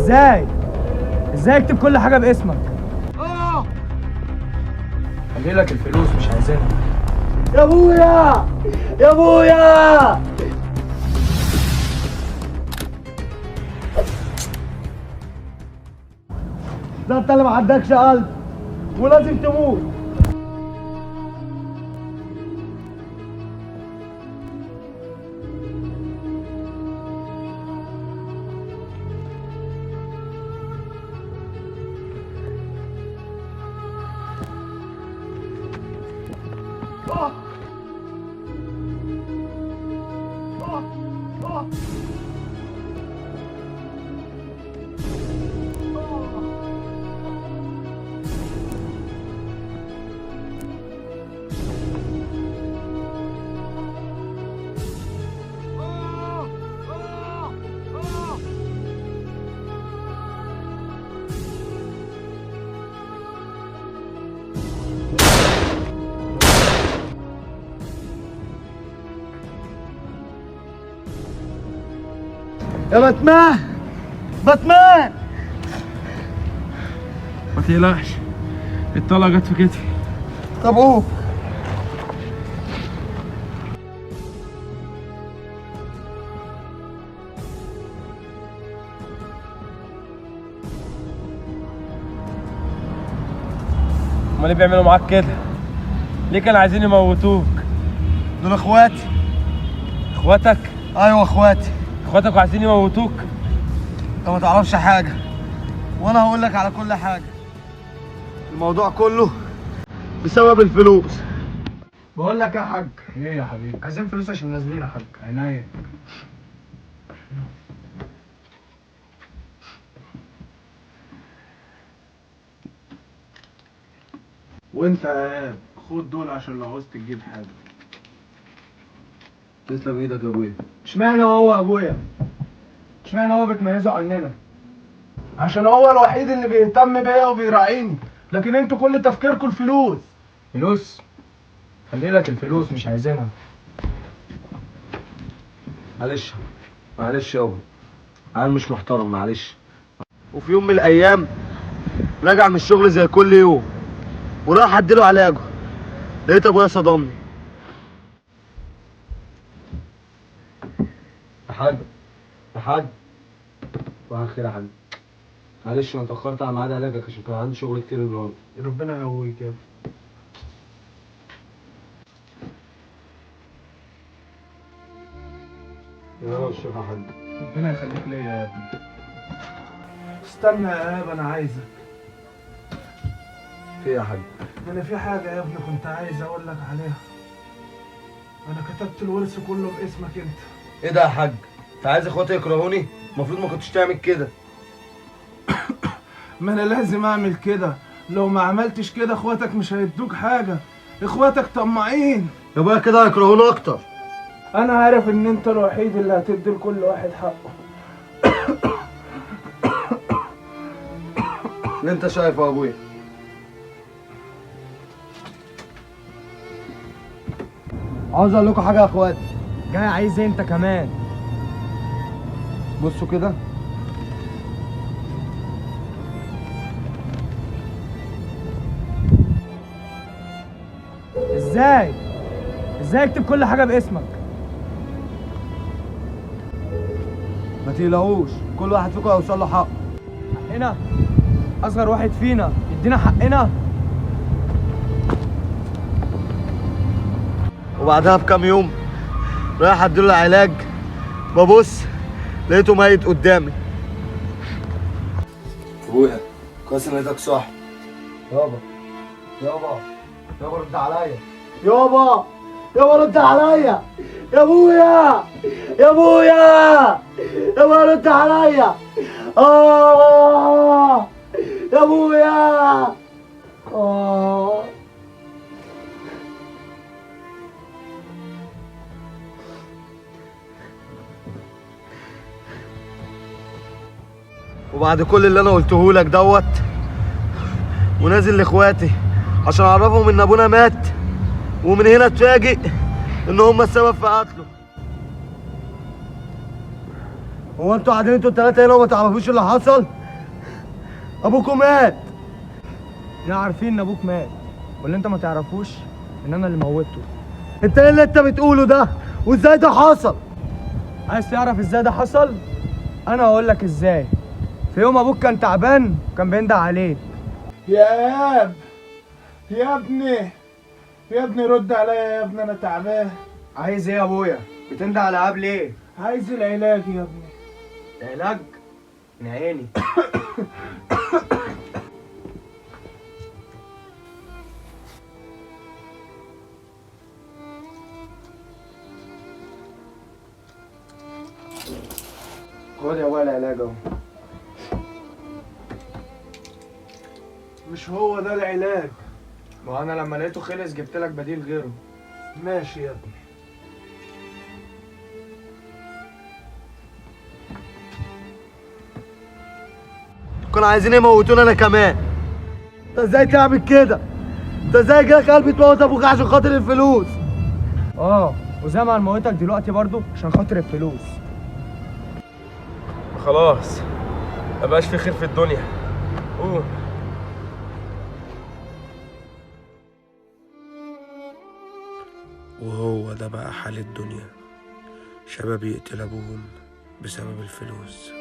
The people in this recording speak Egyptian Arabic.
ازاي؟ ازاي اكتب كل حاجة باسمك؟ خلي لك الفلوس مش عايزينها. يا ابويا يا ابويا، ده انت اللي ما عندكش قلب ولازم تموت. يا باتمان باتمان، ما تقلقش، الطلقة جت في كتفي. طب قوم. امال ليه بيعملوا معاك كده؟ ليه كانوا عايزين يموتوك؟ دول اخواتي. اخواتك؟ ايوه اخواتي. اخواتك وعايزين يموتوك؟ انت ما تعرفش حاجة وانا هقول لك على كل حاجة. الموضوع كله بسبب الفلوس. بقول لك يا حاج. ايه يا حبيبي؟ عايزين فلوس عشان نازلين يا حاج. عينيا. وانت يا ايهاب خد دول عشان لو عوزت تجيب حاجة. تسلم ايدك يا ابويا. اشمعنى هو يا ابويا؟ اشمعنى هو بتميزه عننا؟ عشان هو الوحيد اللي بيهتم بيا وبيراعيني، لكن انتوا كل تفكيركم الفلوس. فلوس؟ خلي لك الفلوس مش عايزينها. معلش معلش يابا، انا مش محترم معلش. وفي يوم من الايام راجع من الشغل زي كل يوم وراح اديله علاجه، لقيت ابويا صدمني. يا حاج يا حاج، صباح الخير يا حاج. معلش انا اتاخرت على ميعاد علاجك عشان كان عندي شغل كتير النهارده. ربنا يقويك يا ابني. يا رب الشفا يا حاج. ربنا يخليك ليا يا ابني. استنى يا ايهاب، انا عايزك. في ايه يا حاج؟ انا في حاجة يا ابني كنت عايز اقول لك عليها. انا كتبت الورث كله باسمك انت. ايه ده يا حاج؟ انت عايز اخواتي يكرهوني؟ المفروض ما كنتش تعمل كده. ما انا لازم اعمل كده، لو ما عملتش كده اخواتك مش هيدوك حاجة، اخواتك طماعين. يا ابويا كده هيكرهوني اكتر. انا عارف ان انت الوحيد اللي هتدي لكل واحد حقه. اللي انت شايفه يا ابويا. عاوز اقول لكم حاجة يا اخواتي. جاي عايز انت كمان؟ بصوا كده، ازاي؟ ازاي اكتب كل حاجة باسمك؟ ما تقلقوش، كل واحد فيكم هيوصل له حقه. حقنا؟ اصغر واحد فينا يدينا حقنا؟ وبعدها بكام يوم رايح اديله علاج، ببص لقيته ميت قدامي. ابويا كويس ان لقيتك صاحي. يابا يابا يابا رد عليا. يابا يابا رد عليا. يا ابويا يا ابويا يابا رد عليا. يا ابويا. وبعد كل اللي انا قلته لك دوت، ونازل لاخواتي عشان اعرفهم ان ابونا مات، ومن هنا اتفاجئ ان هم السبب في قتله. هو انتوا قاعدين انتوا التلاتة هنا وما تعرفوش اللي حصل؟ ابوكم مات. لا عارفين ان ابوك مات، واللي انت ما تعرفوش ان انا اللي موتته. انت ايه اللي انت بتقوله ده؟ وازاي ده حصل؟ عايز تعرف ازاي ده حصل؟ انا هقول لك ازاي. في يوم ابوك كان تعبان وكان بيندع عليك. يا اب، يا ابني، يا ابني رد عليا يا ابني، انا تعبان. عايز ايه يا ابويا؟ بتندع على عاب ليه؟ عايز العلاج يا ابني. العلاج؟ من عيني. خد يا ابويا العلاج اهو. مش هو ده العلاج. ما انا لما لقيته خلص جبت لك بديل غيره. ماشي يا ابني. كانوا عايزين يموتوني انا كمان. انت ازاي تعمل كده؟ انت ازاي جالك قلب تموت ابوك عشان خاطر الفلوس؟ وزي ما هنموتك دلوقتي برضو عشان خاطر الفلوس. خلاص مبقاش في خير في الدنيا. قوم. وهو ده بقى حال الدنيا، شباب يقتل ابوهم بسبب الفلوس.